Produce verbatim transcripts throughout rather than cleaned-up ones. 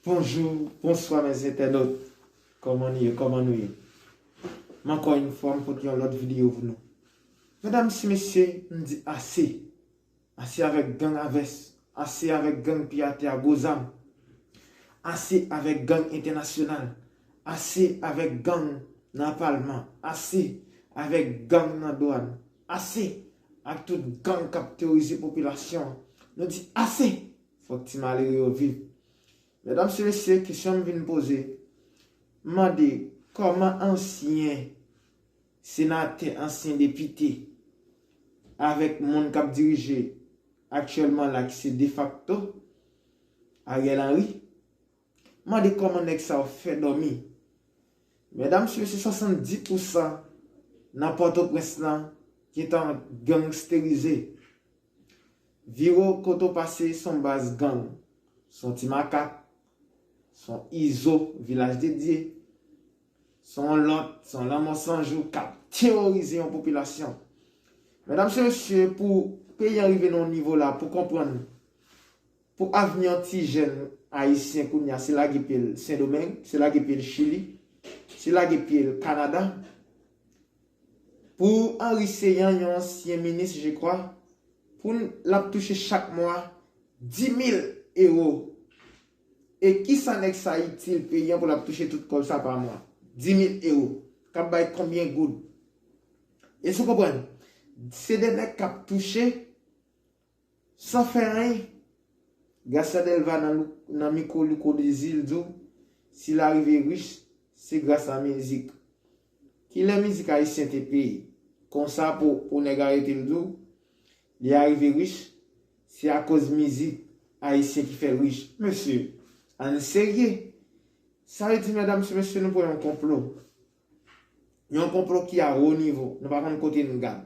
Bonjou, bonswa mes entènot. Kòman nou ye? Kòman nou ye? M ankò yon fwa m pote yon lòt videyo pou nou. Medam si mesye, m di ase. Ase avèk gang a vès. Ase avèk gang piyate a gwo zam. Ase avèk gang entènasyonal. Ase avèk gang nan palman. Ase avèk gang nan dwàn. Ase ak tout gang k ap teworize popilasyon an. Nou di ase! Fòk ti malere yo viv. Medam e mesye, kesyon m vin poze, m mande kòman ansyen senatè, ansyen depite, avèk moun k ap dirije aktyèlman la ki se defakto, Ariel Henry, m mande kòman nèg sa yo fè dòmi. Medam e mesye, swasanndis pousan nan Pòtoprens lan gentan gangsterize. Vire w kote w pase, se yon baz gang. Se yon Ti Makak, se yon Izo, Vilaj de Dye, se yon lòt, se yon Lanmò San Jou k ap teworize yon popilasyon. Medam e mesye, pou peyi an rive nan yon nivo la, pou konprann, pou avni yon ti jèn ayisyen kounye a, se lage pye l Sendomeng, se lage pye l Chili, se lage pye l Kanada, pou Henry Ceant, yon ansyen minis, je crois, pou l ap touche chak mwa dis mil ewo. E kisa nèg sa itil peyi an pou l ap touche tout kòb sa pa mwa? Dis mil ewo. K ap bay konbyen goud? Èske w konprann? Se de nèg k ap touche san fè anyen. Gracia Delva nan, nan mikwo Louko Désir di w, si l arive rich, se gras a mizik. Kilè mizik ayisyen te peye? Konsa pou, pou nèg arete l di w, li arive rich, se akoz mizik ayisyen ki fè l rich. Mesye, ann serye. Sa vle di, medam e mesye, nou pran yon konplo. Yon konplo ki a wo nivo. Nou pa konn kote n gad.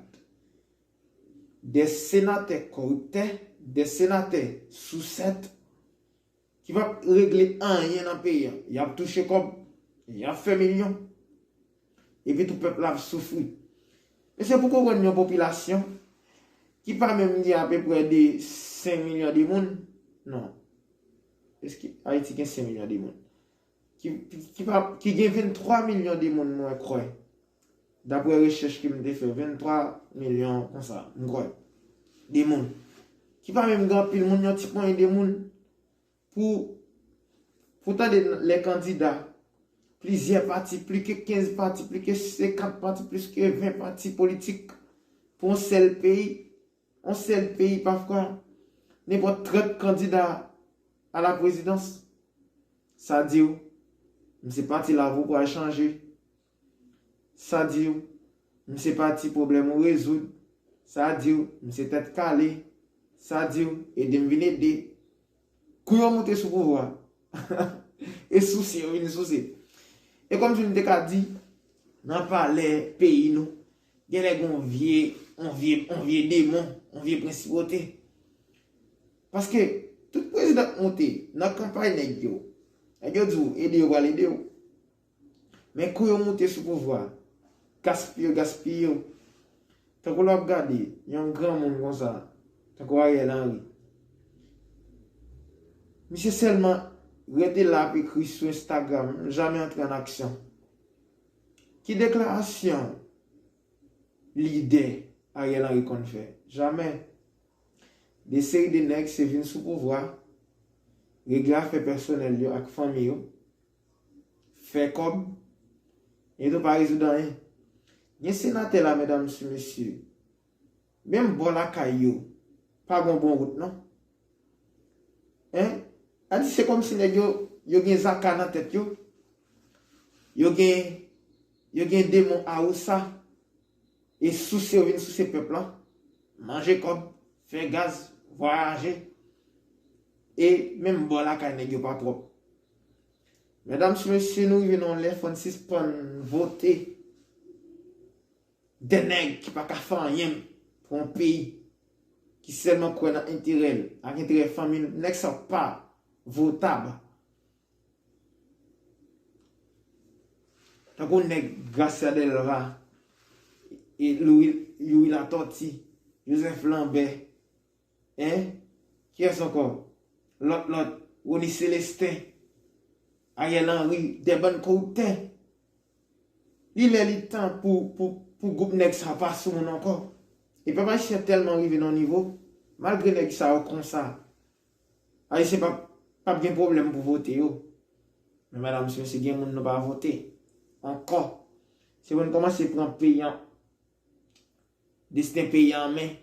De senatè koriptè, de senatè sousèt, ki p ap regle anyen nan peyi a. Y ap touche kòb, y ap fè milyon. Epi tou pèp la ap soufri. Mesye, pou konprann yon popilasyon ki pa menm gen apeprè de senk milyon de moun, non. Èske Ayiti gen senk milyon de moun? Ki, ki, ki pa, ki gen venntwa milyon de moun, mwen kwè. Daprè rechèch ke m te fè, venntwa milyon konsa, m kwè, de moun. Ki pa menm gen anpil moun, yon ti ponyen de moun pou, pou tande lè kandida, plizyè pati, plis ke kenz pati, plis ke senkant pati, plis ke ven pati politik pou yon sèl peyi, yon sèl peyi pafwa, nenpòt trant kandida a la prezidans. Sa di w, m se pati la pou pral chanje. Sa di w, m se pati pwoblèm ou rezoud. Sa di w, m se tèt kale. Sa di w, ede m vin ede. Kou yo moute sou pouvwa, e souse yo vin souse. E kòmsi m te ka di, nan palè peyi nou, genlè gen yon vye, yon vye, yon vye demon, yon vye prensipote. Paske tout prezidan k moute nan kanpay nèg yo, nèg yo di w ede yo pral ede w. Men kou yo moute sou pouvwa, gaspiye yo gaspiye yo. Tankou lè w ap gade yon granmoun konsa, tankou Ariel Henry. Misye sèlman rete la ap ekri sou Instagram, jamè antre an aksyon. Ki deklarasyon lidè Ariel Henry konn fè? Jamè. De seri de nèg se vin sou pouvwa, regle afè pèsonèl yo ak fanmi yo, fè kòb, e tou pa rezoud anyen. Gen senatè la, medam e mesye, menm bò lakay yo, pa gon bon wout non. Hein? A di se kòmsi nèg yo, yo gen zaka nan tèt yo, yo gen, yo gen demon awousa, e souse yo vin souse pèp lan, manje kòb, fè gaz, vwayaje, e menm bò lakay nèg yo pa pwòp. Medam e mesye, nou rive nan yon lè fò n sispann vote de nèg ki pa ka fè anyen pou yon peyi, ki sèlman kwè nan enterè l ak enterè fanmi l. Nèg sa pa votab. Tankou nèg Gracia Delva, e Louis, Youri Latortue, Joseph Lambert, hein? Kiyès ankò? Lòt, lòt, Rony Célestin. Ariel Henry, de bann koriptè. Li lè li tan pou, pou, pou gwoup nèg sa pa sou moun ankò. E pèp ayisyen tèlman rive nan yon nivo, malgre nèg sa yo konsa, ayisyen p ap, p ap gen pwoblèm pou vote yo. Men medam, mesye, gen moun nou pa vote ankò. Se pou n kòmanse pran peyi an, desten peyi an an men.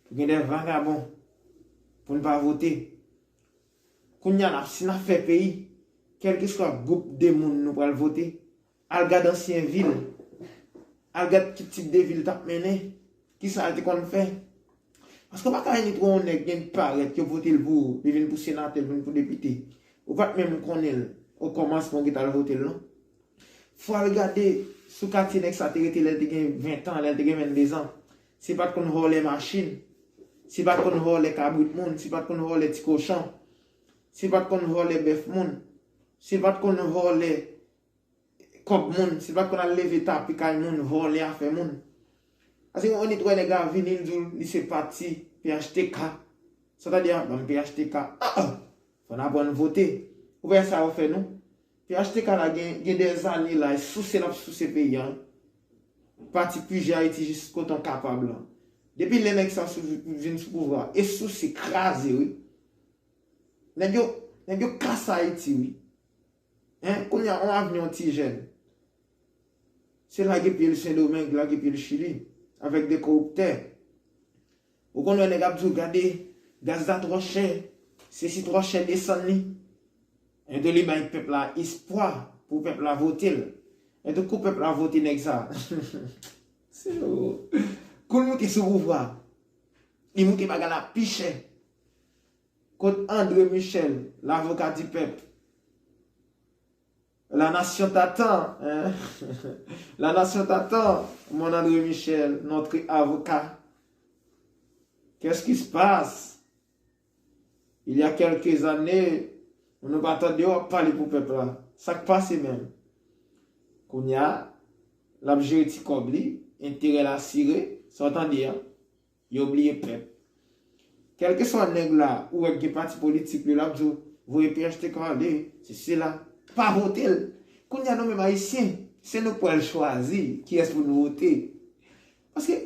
Pou gen de vagabon pou n pa vote. Kounye a, n ap, si n ap fè peyi, kèlkeswa gwoup de moun nou pral vote, al gad ansyen vi l. Al gad ki tip de vi l t ap mennen. Kisa l te konn fè. Paske w pa ka vin twò yon nèg gen parèt yo vote l pou ou, li vin pou senatè, li vin pou depite. Ou pa t menm konnen l okòmansman w gentan al vote l non. Fò al gade sou katye nèg sa te rete lè l te gen ven tan, lè l te gen venndezan. Si l pa t konn vòlè machin, si l pa t konn vòlè kabrit moun, si l pa t konn vòlè ti kochon, si l pa t konn vòlè bèf moun, si l pa t konn vòlè kòb moun, si l pa t konn al leve tapi kay moun, vòlè afè moun. Paske yon nèg wè nèg la vini, l di w li se pati P H T K. Sa w ta di a, ban m P H T K. Ah, ah! Fò n aprann vote. Ou wè sa yo fè nou? P H T K la gen, gen dèzane la, e souse l ap souse peyi a. Pati pije Ayiti jis kote w kapab la. Depi lè nèg sa sou, vin sou pouvwa, e souse, kraze, wi. Nèg yo, nèg yo kase Ayiti, wi. Hein, kounye a, on avni yon ti jèn. Se lage pye l Sendomeng, lage pye l Chili, avèk de koriptè. Ou konn wè nèg ap di w, gade, gaz la twò chè, sesi twò chè, desann li. Ento li bay pèp la espwa pou pèp la vote l. Ento kou pèp la vote nèg sa. Se yo. Kou l moute sou pouvwa, li moute bagay la pi chè. Kot André Michel, l'avocat du peuple? La nation t'attend, hein? La nation t'attend, mon André Michel, notre avocat. Qu'est-ce qui se passe? Il y a quelques années, nou pa tande w ap pale pou pèp la. Sa k pase menm? Kounye a, l ap jere ti kòb li, enterè l asire, sa w tande a? Yo bliye pèp. Kèlkeswa nèg la, ou wè k gen pati politik li, l ap di w, voye P H T K ale, se sila. Pa vote l. Kounye a nou menm Ayisyen, se nou k pral chwazi kiyès pou n vote. Paske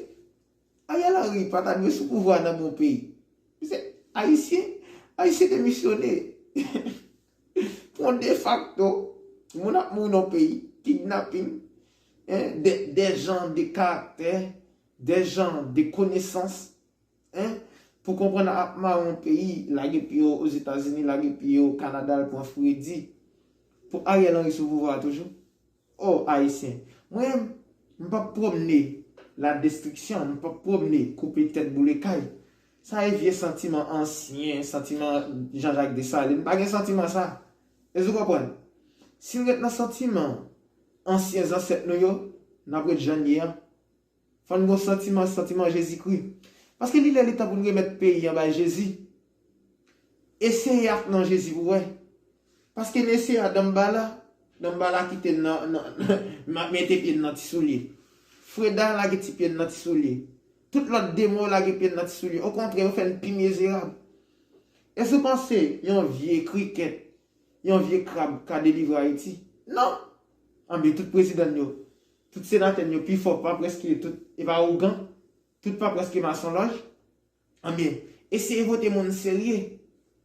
Ariel Henry pa ta dwe sou pouvwa nan bon peyi. Se Ayisyen, Ayisyen demisyone. Pou yon defakto, moun ap mouri nan peyi, kidnaping, hein, des, des gens de caractère, des gens de connaissance, hein, pou konprann ap mare yon peyi, lage pye yo Ozetazini, lage pye yo Kanada, al pran fredi. Pou Ariel Henry sou pouvwa a toujou. O Ayisyen, mwen, m p ap pwomne la destriksyon, m p ap pwomne koupe tèt boule kay. Sa e vye santiman ansyen, santiman Jean-Jacques Dessalines. M pa gen santiman sa. Èske w konprann? Si n ret nan santiman ansyen zansèt nou yo, n ap ret jan n ye a. Fò n gen yon santiman, santiman Jezikri. Paske li lè li tan pou n remèt peyi an bay Jezi. Eseye ak non Jezi pou wè. Paske n eseye a Danmbala, Danmbala kite n nan, nan, nan, mete pye n nan ti soulye. Freda lage ti pye n nan ti soulye. Tout lòt demon yo lage pye n nan ti soulye. Okontrè, yo fè n pi mizerab. Èske w panse yon vye krikèt, yon vye krab ka delivre Ayiti? Non! Anben, tout prezidan n yo, tout senatè n yo pi fò, pa prèske tout, e pa ougan, tout pa prèske masonlòj. Anben, eseye vote moun serye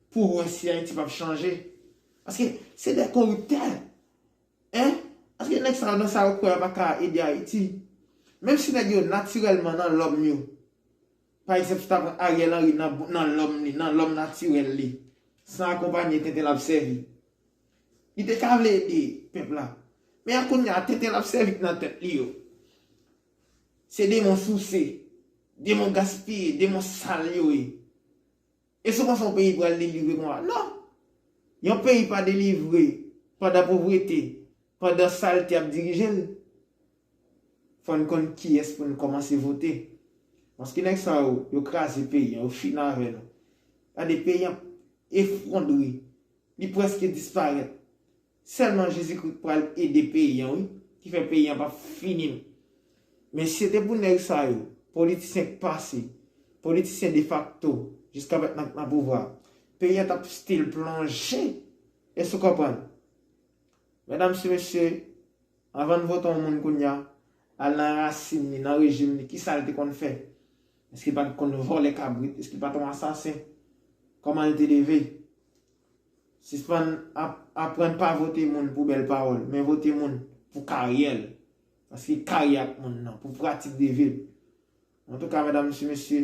pou w wè si Ayiti p ap chanje. Paske se de koriptè. Hein? Paske nèg sa yo nan sa yo kwè yo pa ka ede Ayiti. Menm si nèg yo natirèlman nan lòm yo. Pa egzanp, si w ta pran Ariel Henry nan, nan lòm li, nan lòm natirèl li, san akonpanye tenten l ap sèvi. Li te ka vle ede pèp la. Men a kounye a, tenten l ap sèvi k nan tèt li yo. Se demon souse, demon gaspiye, demon sal yo ye. Èske w panse yon peyi pral delivre konsa? Non! Yon peyi pa delivre pandan povrete, pandan salte ap dirije l. Fò n konn kiyès pou n kòmanse vote. Paske nèg sa yo, yo kraze peyi an, yo fin avè nou. Gade, peyi an efwondre. Li prèske disparèt. Sèlman Jezikri k pral ede peyi an, wi. Ki fè peyi an p ap fini. Men si se te pou nèg sa yo, politisyen k pase, politisyen defakto, jiska mèt nan, nan pouvwa, peyi an t ap still plonje. Èske w konprann? Medam e mesye, anvan n vote yon moun kounye a, al nan rasin li, nan rejim li, kisa l te konn fè? Èske l pa t konn vòlè kabrit? Èske l pa t yon asasen? Kòman l te leve? Sispann ap, aprann pa vote moun pou bèl pawòl, men vote moun pou karyè l. Paske karyè ak moun nan, pou pratik de vi l. Antouka, medam e mesye,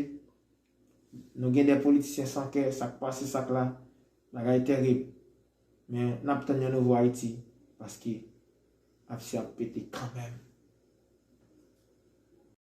nou gen de politisyen san kè, sa k pase, sa k la, bagay terib. Men n ap tann yon nouvo Ayiti, paske Ayiti ap pete kanmenm.